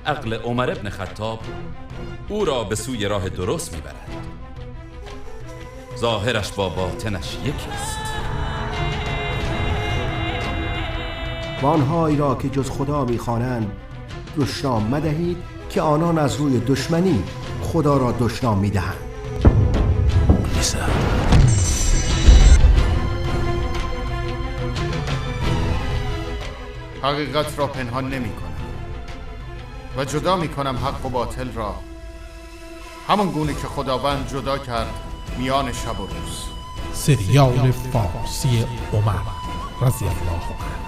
عقل عمر ابن خطاب او را به سوی راه درست میبرد. ظاهرش با باطنش یکیست. و آنهایی را که جز خدا میخوانند دشنام مدهید که آنان از روی دشمنی خدا را دشنام میدهند. حقیقت را پنهان نمی کنم و جدا می کنم حق و باطل را، همان گونه که خداوند جدا کرد میان شب و روز. سریال فارسی عمر رضی الله عنه.